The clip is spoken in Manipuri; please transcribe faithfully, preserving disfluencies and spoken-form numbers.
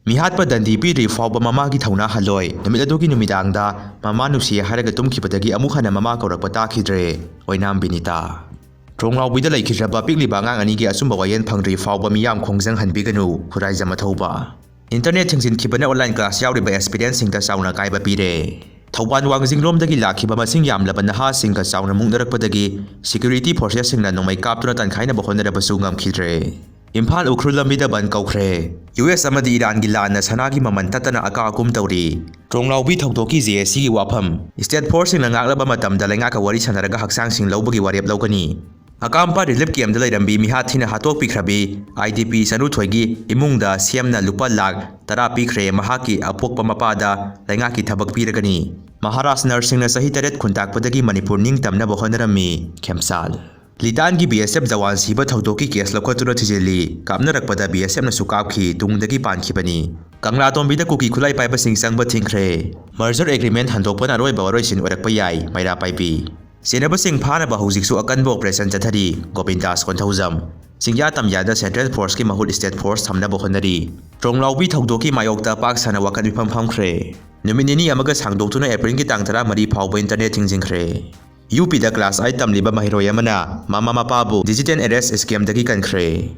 ꯃꯤꯍꯥꯠꯄ ꯗꯟꯗꯤ ꯄꯤꯗ꯭ꯔꯤ ꯐꯥꯎꯕ ꯃꯃꯥꯒꯤ ꯊꯧꯅꯥ ꯍꯜꯂꯣꯏ꯫ ꯅꯨꯃꯤꯠ ꯑꯗꯨꯒꯤ ꯅꯨꯃꯤꯗꯥꯡꯗ ꯃꯃꯥ ꯅꯨꯡꯁꯤꯌꯦ ꯍꯥꯏꯔꯒ ꯇꯨꯝꯈꯤꯕꯗꯒꯤ ꯑꯃꯨꯛ ꯍꯟꯅ ꯃꯃꯥ ꯀꯧꯔꯛꯄ ꯇꯥꯈꯤꯗ꯭ꯔꯦ꯫ ꯑꯣꯏꯅꯥꯝ ꯕꯤꯅꯤꯇꯥ꯫ ꯇ꯭ꯔꯣꯡꯂꯥꯎꯕꯤꯗ ꯂꯩꯈꯤꯗ꯭ꯔꯕ ꯄꯤꯛꯂꯤꯕ ꯑꯉꯥꯡ ꯑꯅꯤꯒꯤ ꯑꯆꯨꯝꯕ ꯋꯥꯌꯦꯜ ꯐꯪꯗ꯭ꯔꯤ ꯐꯥꯎꯕ ꯃꯤꯌꯥꯝ ꯈꯣꯡꯖꯪꯍꯟꯕꯤꯒꯅꯨ, ꯈꯨꯔꯥꯏꯖꯝ ꯑꯊꯧꯕ꯫ ꯏꯟꯇꯔꯅꯦꯠ ꯊꯤꯡꯖꯤꯟꯈꯤꯕꯅ online class ꯌꯥꯎꯔꯤꯕ experience ꯁꯤꯡꯗ ꯆꯥꯎꯅ ꯑꯀꯥꯏꯕ ꯄꯤꯔꯦ꯫ ꯊꯧꯕꯥꯜ ꯋꯥꯡꯖꯤꯡꯂꯣꯝꯗꯒꯤ ꯂꯥꯛꯈꯤꯕ ꯃꯁꯤꯡ ꯌꯥꯝꯂꯕ ꯅꯍꯥꯁꯤꯡꯒ ꯆꯥꯎꯅ ꯃꯨꯛꯅꯔꯛꯄꯗꯒꯤ security forces ꯁꯤꯡꯅ ꯅꯣꯡꯃꯩ ꯀꯥꯞꯇꯨꯅ ꯇꯥꯟꯈꯥꯏꯅꯕ ꯍꯣꯠꯅꯔꯕꯁꯨ ꯉꯝꯈꯤꯗ꯭ꯔꯦ꯫ ꯏꯝꯐꯥꯜ ꯎꯈ꯭ꯔꯨꯜ ꯂꯝꯕꯤꯗ ꯕꯟ ꯀꯧꯈ꯭ꯔꯦ꯫ ꯌꯨ ꯑꯦꯁ ꯑꯃꯗꯤ ꯏꯔꯥꯟꯒꯤ ꯂꯥꯟꯅ ꯁꯅꯥꯒꯤ ꯃꯃꯜ ꯇꯠꯇꯅ ꯑꯀꯥ ꯑꯀꯨꯝ ꯇꯧꯔꯤ꯫ ꯇ꯭ꯔꯣꯡꯂꯥꯎꯕꯤ ꯊꯧꯗꯣꯛꯀꯤ ꯖꯦ ꯑꯦꯁ ꯁꯤꯒꯤ ꯋꯥꯐꯝ꯫ State force ꯁꯤꯡꯅ ꯉꯥꯛꯂꯕ ꯃꯇꯝꯗ ꯂꯩꯉꯥꯛꯀ ꯋꯥꯔꯤ ꯁꯥꯟꯅꯔꯒ ꯍꯛꯆꯥꯡꯁꯤꯡ ꯂꯧꯕꯒꯤ ꯋꯥꯔꯦꯞ ꯂꯧꯒꯅꯤ꯫ ꯑꯀꯥꯝꯄ relief camp ꯇ ꯂꯩꯔꯝꯕꯤ ꯃꯤꯍꯥꯠ ꯊꯤꯅ ꯍꯥꯠꯇꯣꯛꯄꯤꯈ꯭ꯔꯕꯤ ꯑꯥꯏ ꯗꯤ ꯄꯤ ꯆꯅꯨꯊꯣꯏꯒꯤ ꯏꯃꯨꯡꯗ ꯁꯤ ꯑꯦꯝꯅ ꯂꯨꯄꯥ ꯂꯥꯈ ꯇꯔꯥ ꯄꯤꯈ꯭ꯔꯦ꯫ ꯃꯍꯥꯛꯀꯤ ꯑꯄꯣꯛꯄ ꯃꯄꯥꯗ ꯂꯩꯉꯥꯛꯀꯤ ꯊꯕꯛ ꯄꯤꯔꯒꯅꯤ꯫ ꯃꯍꯥꯔꯥꯖ ꯅꯔꯁꯤꯡꯅ ꯆꯍꯤ ꯇꯔꯦꯠ ꯈꯨꯟꯇꯥꯛꯄꯗꯒꯤ ꯃꯅꯤꯄꯨꯔ ꯅꯤꯡꯇꯝꯅꯕ ꯍꯣꯠꯅꯔꯝꯃꯤ꯫ ꯈꯦꯝꯆꯥꯜ꯫ ꯂꯤꯇꯥꯟꯒꯤ ꯕꯤ ꯑꯦꯁ ꯑꯦꯐ ꯖꯋꯥꯟ ꯁꯤꯕ ꯊꯧꯗꯣꯛꯀꯤ case ꯂꯧꯈꯠꯇꯨꯅ ꯊꯤꯖꯤꯜꯂꯤ꯫ ꯀꯥꯞꯅꯔꯛꯄꯗ ꯕꯤ ꯑꯦꯁ ꯑꯦꯐꯅꯁꯨ ꯀꯥꯞꯈꯤ, ꯇꯨꯡꯗꯒꯤ ꯄꯥꯟꯈꯤꯕꯅꯤ꯫ ꯀꯪꯂꯥꯇꯣꯝꯕꯤꯗ ꯀꯨꯀꯤ ꯈꯨꯠꯂꯥꯏ ꯄꯥꯏꯕꯁꯤꯡ ꯆꯪꯕ ꯊꯤꯡꯈ꯭ꯔꯦ꯫ Merger agreement ꯍꯟꯗꯣꯛꯄꯅ ꯑꯔꯣꯏꯕ ꯋꯥꯔꯣꯏꯁꯤꯟ ꯑꯣꯏꯔꯛꯄ ꯌꯥꯏ, ꯃꯩꯔꯥ ꯄꯥꯏꯕꯤ꯫ ꯆꯦꯟꯅꯕꯁꯤꯡ ꯐꯥꯅꯕ ꯍꯧꯖꯤꯛꯁꯨ ꯑꯀꯟꯕ operation ꯆꯠꯊꯔꯤ, ꯒꯣꯕꯤꯟꯗꯥꯁ ꯀꯣꯟꯊꯧꯖꯝ꯫ ꯆꯤꯡꯌꯥ ꯇꯝꯌꯥꯗ central force ꯀꯤ ꯃꯍꯨꯠ state force ꯊꯝꯅꯕ ꯍꯣꯠꯅꯔꯤ꯫ ꯇ꯭ꯔꯣꯡꯂꯥꯎꯕꯤ ꯊꯧꯗꯣꯛꯀꯤ ꯃꯥꯌꯣꯛꯇ ꯄꯥꯛ ꯁꯟꯅ ꯋꯥꯀꯠ ꯃꯤꯐꯝ ꯐꯝꯈ꯭ꯔꯦ꯫ ꯅꯨꯃꯤꯠ ꯅꯤꯅꯤ ꯑꯃꯒ ꯁꯥꯡꯗꯣꯛꯇꯨꯅ ꯑꯦꯄ꯭ꯔꯤꯜꯒꯤ ꯇꯥꯡ ꯇꯔꯥꯃꯔꯤ ꯐꯥꯎꯕ ꯏꯟꯇꯔꯅꯦꯠ ꯊꯤꯡꯖꯤꯟꯈ꯭ꯔꯦ꯫ ꯌꯨ ꯄꯤꯗ class eight ꯇꯝꯂꯤꯕ ꯃꯍꯩꯔꯣꯏ ꯑꯃꯅ ꯃꯃꯥ ꯃꯄꯥꯕꯨ digital arrest scam ꯗꯒꯤ ꯀꯟꯈ꯭ꯔꯦ꯫